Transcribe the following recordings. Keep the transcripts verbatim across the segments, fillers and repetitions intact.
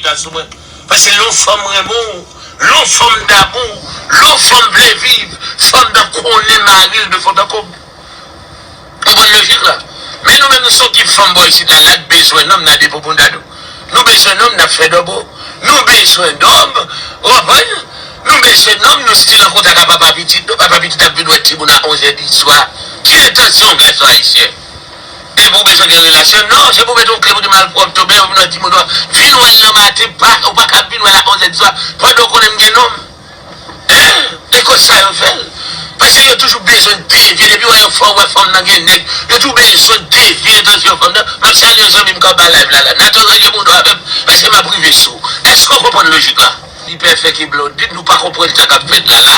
Chita sou mwen. Paske lè yon fanm renmen w, lè yon fanm damou, lè yon fanm vle viv, fanm nan konnen mari l de fon an konm. Konprann lojik la? Men nou menm, nou se yon ekip fanm bò isit la, la n bezwen nonm, n a depo pou n dadou. Nou bezwen nonm, n ap fè dòbo. Nou bezwen nonm, w konprann? Nou bezwen nonm, nou still an kontak ak papa pitit nou, papa pitit ap vin wè timoun a onz è di swa. Ki entansyon gason ayisyen? E pou w bezwen gen relasyon? Non, se pou w mete yon kle pou di malpwòpte, oubyen pou nan timoun nan vin wè l nan maten, pa, ou pa ka vin wè l a onz è di swa, pandan w konnen m gen nonm. E konsa yo fè l. Paske yo toujou bezwen devye, depi w wè yon fanm, w wè fanm nan gen nèg, yo toujou bezwen devye entansyon fanm nan. M ap salye yon zanmi m k anba live la, la. Nathan, rele moun nan avè m, paske m ap rive sou ou. Èske w konprann lojik la? Li pèfèk e Blondedy, nou pa konprann sa k ap fèt la, la.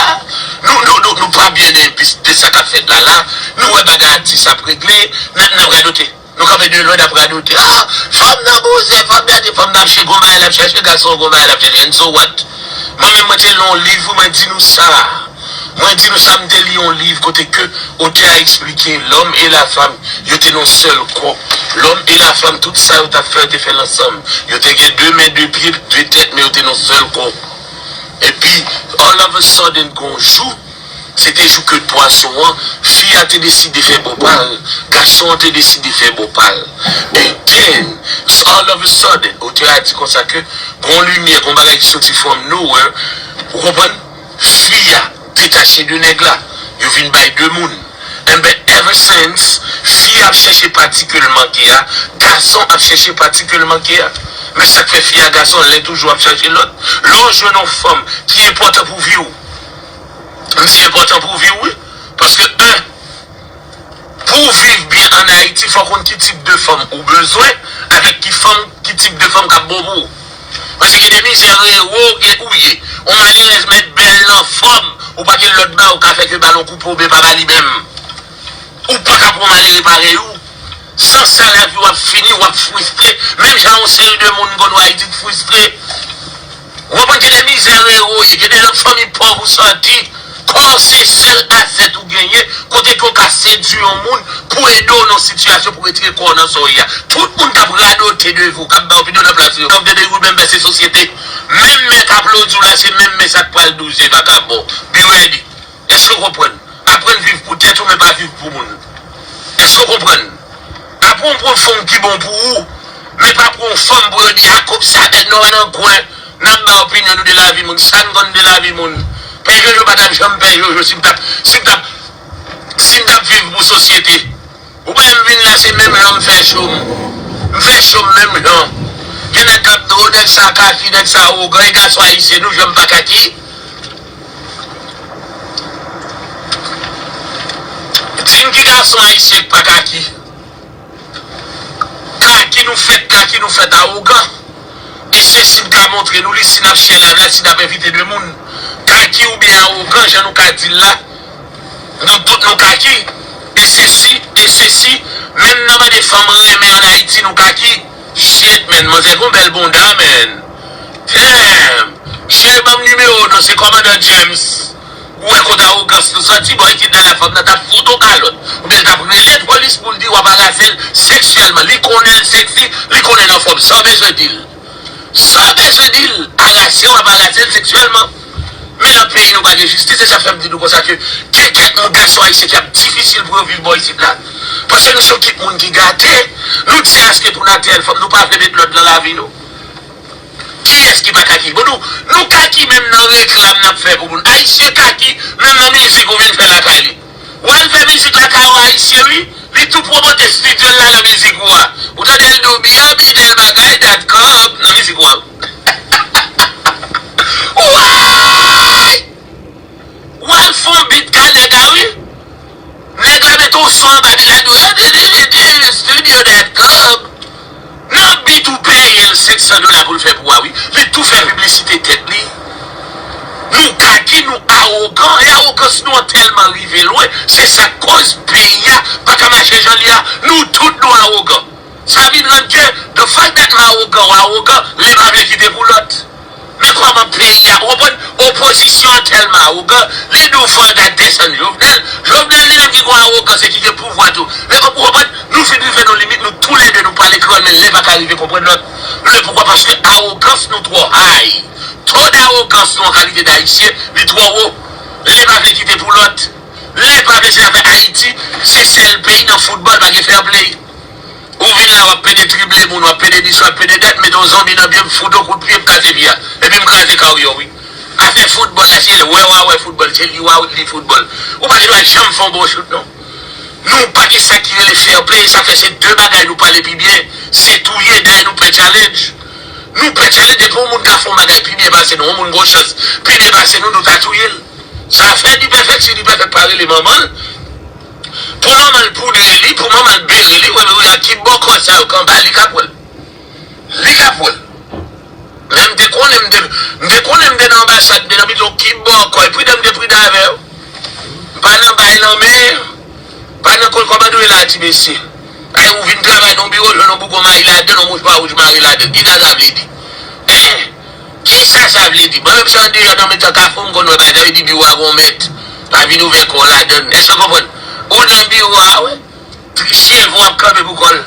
Nou, nou, nou, nou pa byen envesti sa k ap fèt la, la. Nou wè bagay atis ap regle, n ap, n ap radote. Nou kanpe de lwen, n ap radote. Ah, fanm nan bouzen, fanm nan di, fanm nan ap chèche gon bagay, l ap chèche gason, gon bagay, l ap chèche. And so what? Mwen menm, mwen te li yon liv, wi, mwen di nou sa. Mwen di nou sa, m te li yon liv kote ke otè a eksplike l'homme et la femme, yo te nan sèl kò. L'homme et la femme, tout sa yo t ap fè, yo te fè l ansanm. Yo te gen de men, de pye, de tèt, men yo te nan sèl kò. Epi, all of a sudden, gon jou, se te jou ke pwason an, fi a te deside fè bò pa l, gason an te deside fè bò pa l. And then, all of a sudden, otè a di konsa ke gon limyè, gon bagay ki soti from nowhere, ou konprann? Fi a detache de nèg la, yo vin bay de moun. And then ever since, fi a ap chèche pati ke l manke a, gason ap chèche pati ke l manke a. Men sa k fè fi a gason, l toujou ap chèche lòt. Lè w jwenn yon fanm ki enpòtan pou vi w, m di enpòtan pou vi w, wi. Paske, en, pou w viv byen ann Ayiti, fò w konn ki tip de fanm ou bezwen, avèk ki fanm, ki tip de fanm k ap bon pou ou. Paske gen de mizè rewo gen ou ye. Yon malerèz mèt bèl nan fòm, ou pa gen lòt bagay ou ka fè ke ba l yon kout pwen oubyen pa ba li menm. Ou pa ka pran malere parèy ou. San sa, lavi w ap fini, w ap fristre. Menm jan yon seri de moun konn wè Ayiti k fristre. Ou konprann, gen de mizè rewo ye, gen de lòt fanmi pòv ou sòti. Kò w se sèl asèt ou genyen, kote ke w ka sedui yon moun pou ede w nan sitiyasyon pou retire kò w nan sa w ye a. Tout moun k ap radote de vi w, k ap ba w opinyon nan plas yo, k ap tande ou menm vèse sosyete. Menm men k aplodi w la, se menm men sa k pral douze vakabon. Be ready. Èske w konprann? Aprann viv pou tèt ou, men pa viv pou moun. Èske w konprann? Aprann pran fanm ki bon pou ou, men pa pran yon fanm pou yo di, "A, koup sa bèt, nou nan kwen, n ap ba opinyon nou de lavi moun." Sa n konn de lavi moun? Pè Jojo pa t ap janm Pè Jojo si m t ap, si m t ap, si m t ap viv pou sosyete. Ou pa wè m vin la, se menm jan m fè cho m. M fè cho m menm jan. Gen nèg k ap di, "O, nèg sa kaki, nèg sa awogan." E gason ayisyen, nou janm pa kaki? Di m ki gason ayisyen k pa kaki? Kaki nou fèt, kaki nou fèt awogan. E se si m ka montre nou li, si n ap share live la, si n ap envite de moun. Kaki oubyen awogan, jan nou ka di l la. Nou tout nou kaki. E se si, e se si, menm nan mande fanm renmen ann Ayiti, nou kaki. Shit, man, manzè gon bèl bonda, man. Damn. Cheri, ban m nimewo w non, se kòmandan James. Ou wè kote awogans nou sòti, bò isit la, la fanm nan t ap fout ou kalòt. Oubyen l t ap rele polis pou l di w ap arase l seksyèlman. Li konnen l seksi, li konnen l anfòm. Sa w bezwen di l? Sa w bezwen di l? Arase, w ap arase l seksyèlman. Men nan peyi nou pa gen jistis, se sa k fè m di nou konsa ke gen kèk moun, gason ayisyen ki ap difisil pou yo viv bò isit la. Paske nou se yon ekip moun ki gate, nou di se achte pou n a tèl fanm, nou pa vle met lòd nan lavi nou. Kiyès ki pa kaki? Bon, nou, nou kaki menm nan reklam n ap fè pou moun. Ayisyen kaki menm nan mizik ou vin fè lakay li. W al fè mizik lakay yon Ayisyen, wi. Li tou pwomote studio l la nan mizik ou a. Ou tande l di w byen, byen tèl bagay, dat kòb nan mizik ou a. Woy! W al fè yon beat kay nèg la, wi. Nèg la mete yon son anba li, la di w, "Studio dat kòb." Nan beat ou peye l senk san dola pou l fè pou ou a, wi. Li tou fè piblisite tèt li. Nou kaki, nou awogan, e awogans nou an tèlman rive lwen, se sa k koz peyi a pa ka mache jan li a. Nou tout nou awogan. Sa vin rann ke the fact that m awogan, w awogan, li pa vle kite pou lòt. Men kòman peyi a, ou konprann, opozisyon an tèlman awogan, li di w fò yo ta desann Jovenel. Jovenel li menm ki gon awogans e ki gen pouvwa tou. Men ou konprann, nou fin rive nan limit, nou toulède nou pale kreyòl, men len pa ka rive konprann lòt. Ble poukwa? Paske awogans nou twò high. To dawogans nou an kalite d Ayisyen, li twò wo. Lè pa vle kite pou lòt. Lè pa vle se afè Ayiti, se sèl peyi nan foutbòl pa gen fair play. Ou vin la, w ap pede trible moun, w ap pede dis, w ap pede dat, mete yon zonbi nan pye m, fout yon kout pye, m kase pye a. Epi m kraze karyè w, wi. Afè foutbòl la, se wè w a wè foutbòl, se li w a li foutbòl. Ou pa gen dwa janm fè yon bon chout, non. Nou pa gen sa ki rele fair play, sa fè se de bagay nou pale pi byen, se touye, dèyè nou pè challenge. Nou pè challenge, depi yon moun ka fè yon bagay pi byen pase nou, yon moun gwo chans, pi byen pase nou, nou ta touye l. Sa fè Dipèfèt, si Dipèfèt pa rele manman l, pou manman l poudre li, pou manman l bere li, wè, wè, wè, ki bòkò sa yo k anba li k ap wè l. Li k ap wè l. Men m te konnen, m te, m te konnen m te nan anbasad, m te nan prizon, ki bòkò, e pridan m te pridan avè yo. M pa nan bay lanmè, pa nan kòl kòmandan la, ti mesye. Ay, ou vin travay nan yon biwo, jwenn yon bougon mayi ladan l, yon mouchwa wouj mare ladan l. Kisa sa vle di? Hein? Kisa sa vle di? Mwen menm se andeyò nan mitan kafou m konn wè bagay, sa vle di biwo a gon mèt. Pa vin ouvè kò w ladan l. Èske w konprann? Ou nan biwo a, wi. Cheve w ap kanpe pou kò l.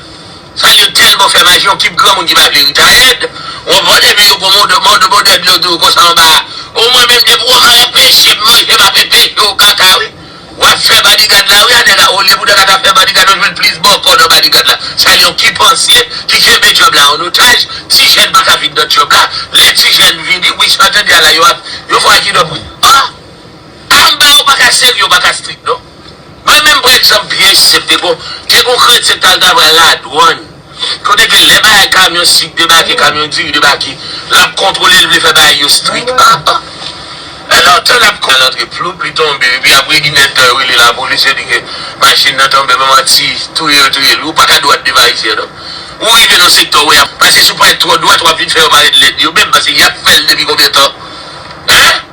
Sa yo tèlman fè maji, yon kip granmoun ki pa vle ritayèd. Ou konprann? Epi yo gon mòd, mòd, mòd yo tou konsa anba. Ou mwen menm depi w anba w ap peche m manje, m ap peche w kaka, wi. W ap fè bodyguard la, wi, a nèg la, olye pou nèg la ta fè bodyguard, yo jwenn plis bòkò nan bodyguard la. Sa yon ki panse, ki kenbe djòb la an otaj, ti jèn pa ka vin nan djòb la. Lè ti jèn vini, wi, sa tande a la, yo ap, yo fè akidòp, wi. Oh! Anba, ou pa ka serye, ou pa ka strik, non. Mwen menm, pran egzanp byen senp, te gon, te gon kretyen k t al travay ladwann. Kote ke lè bagay kamyon sik debake, kamyon diri debake, l ap kontwole, l vle fè bagay yo strik. Ah, ah. E lontan l ap al antre ploup, li tonbe, epi apre inèdtan yo rele lapolis, yo di ke machin nan tonbe, men manti, touye yo touye l. Ou pa ka dwat devan Ayisyen, non. Ou rive nan sektè w, ap pase sou pwen twò dwat, w ap vin fè yo parèt lèd. Yo menm, paske y ap fè l depi konbyen tan? Hein?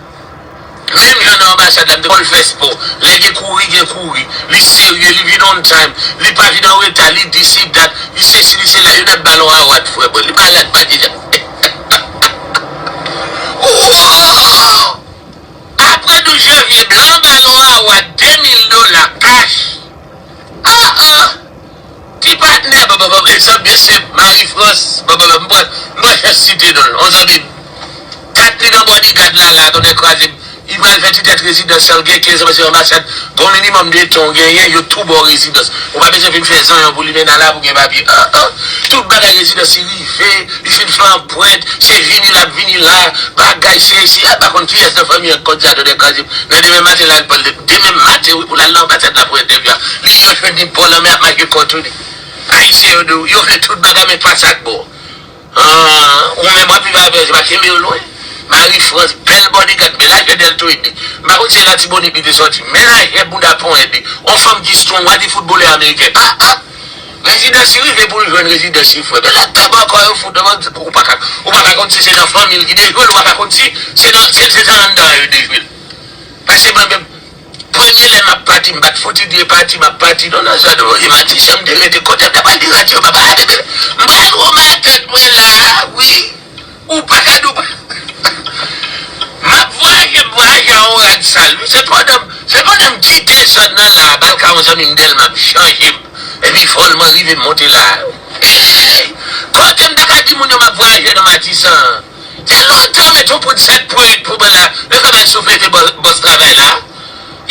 Menm jan nan anbasad la, m te konn fè spò. Lè gen kouri, gen kouri. Li serye, li vin on time. Li pa vin an reta, li dis, li dat. Li sesi, li sela, yo nèt ba l on award, frè mwen. Li malad, pa di jan. Woo! Apre douz janvye, blan ba l on award de mil dola cash. Ah, ah! Ti patnè, bon, bon, bon, egzanp byen senp, Marie France, bon, bon, bon, m pran, m pran chans site non l, on zanmi m. Kat li nan bodyguard la, la, tonnè kraze m. Li pral fè ti tèt rezidans lan, l gen kenz an, paske anbasad, gon minimòm de tan w genyen, yo tou ba w rezidans. Ou pa bezwen vin fè zanyan pou limena la, pou gen papye. Ah, ah. Tout bagay rezidans, li rive, li fin fè anprent, se vini l ap vini la, bagay, se, se, ah, pa konn kiyès nan fanmi an k konn sa, tonnè kraze m. Nan demen maten, l al pran l, demen maten, wi, pou l al nan anbasad la pou entèvyou a. Li rive jwenn li bò lanmè ap mache kontou li. Ayisyen yo di w, yo vle tout bagay, men pa sa k bon. Ah, ou menm w ap viv avè l, se pa kenbe yo lwen. Marie France, bèl bodyguard, men lajè Dèlto epi. M pa konn si se Latibonit li te sòti, men lajè bounda ponyèt li. On fanm ki strong, w a di foutbolè ameriken. Ah, ah! Rezidans li rive pou l jwenn rezidans li, frè. Men lè t anba kò yo fout, ou pa ka, ou pa ka konn si se nan fanmi l ki dejwe l, ou pa ka konn si se nan, se, se anndan yo dejwe l. Paske mwen menm, premye lè m ap pati, m pa t fouti di e pati, m ap pati, non, nan sa, non, e Matisan m te rete, kote m ta pral di radyo, papa, a, depi m pral wè matèt mwen la, wi, ou pa ka di w pa. M ap vwayaje, m vwayaje a on rad sal, wi, se pandan, se pandan m kite zòn nan la, bal ka on zanmi m Dèlma, m chanje m, epi fòlman rive m monte la. Hey! Kote m ta ka di moun yo m ap vwayaje nan Matisan? Gen lontan, met yon poud sèt pwen uit pou mwen la. Lè fè bay souflete bò-, bòs travay la.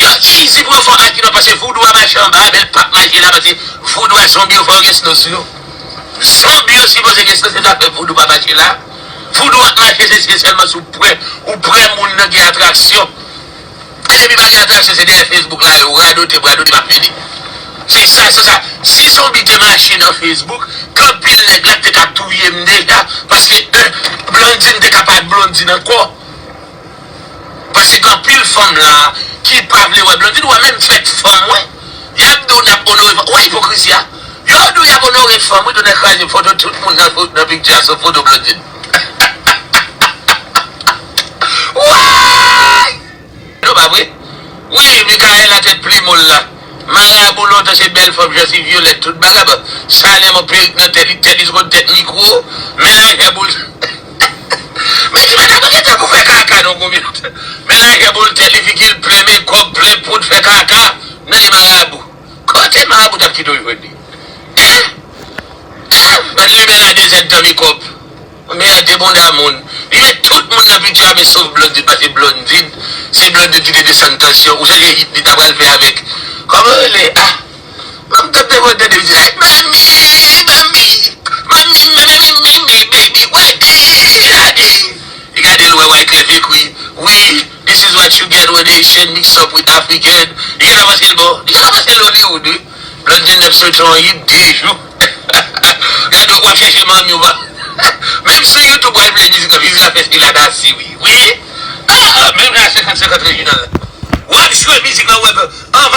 Yo cheesy pou yo fè yon akidòp paske voodoo a mache anba, men l p ap mache la paske voodoo a zonbi yo fè yo gen sno sou yo. Zonbi yo sipoze gen sno, se zafè voodoo pa mache la. Voodoo ap mache se, se sèlman si w prè, ou prè moun nan gen atraksyon. E depi pa gen atraksyon, se dèyè Facebook la yo radote, radote, m ap vini. Se sa, se sa. Si zonbi te mache nan Facebook, gen anpil nèg la te ka touye m deja, paske, euh, Blondine te ka pa t Blondine ankò. Paske gen anpil fanm la ki pa vle wè Blondine, ou wè menm fèt fanm, wi. Y ap di w n ap onore fanm. Ou wè ipokrizi a? Yo di w y ap onore fanm, wi, tonnè kraze foto tout moun nan fo-, nan pikti a, se foto Blondine. Woy! Non, pa vre? Wi, Mikaela tèt plimol la. Marabou lontan se bèl fanm, jansiv vyolèt, tout bagay. Bon, Salèmon perik nan tèt li, tèt li sou kot tèt mikwo, men lajè boul. Men ti madanm, gen tan pou fè kaka non, konbyen tan? Men lajè boul tèt li, figi l plen mekòp, plen poud, fè kaka. Nan e marabou. Kote marabou t ap kite w jwenn li? Hein? Hein? Gad limè la de zèdtan mekòp. moun a moun. Li met tout moun nan piti a, men sof Blondine, paske Blondine, se Blondine ki te desann tansyon. Ou sonje hit li ta pral fè avèk, kòman yo rele? Ah, m tande mwen tande li di, "Hey, mami, mami, mami, mami, mami, baby, what is daddy?" Li gade l wè Wyclef ekri, "Wi, this is what you get when Haitian mix up with African." Li gentan panse l bon. Li gentan panse l Hollywood, wi. Blondine ap soti yon hit de jou. Gade w ap chèche manmi w pa. Menm sou YouTube, w al play mizik la, mizik la fè stil la ta si, wi. Wi. Ah, menm jan senkant senkant Reginald.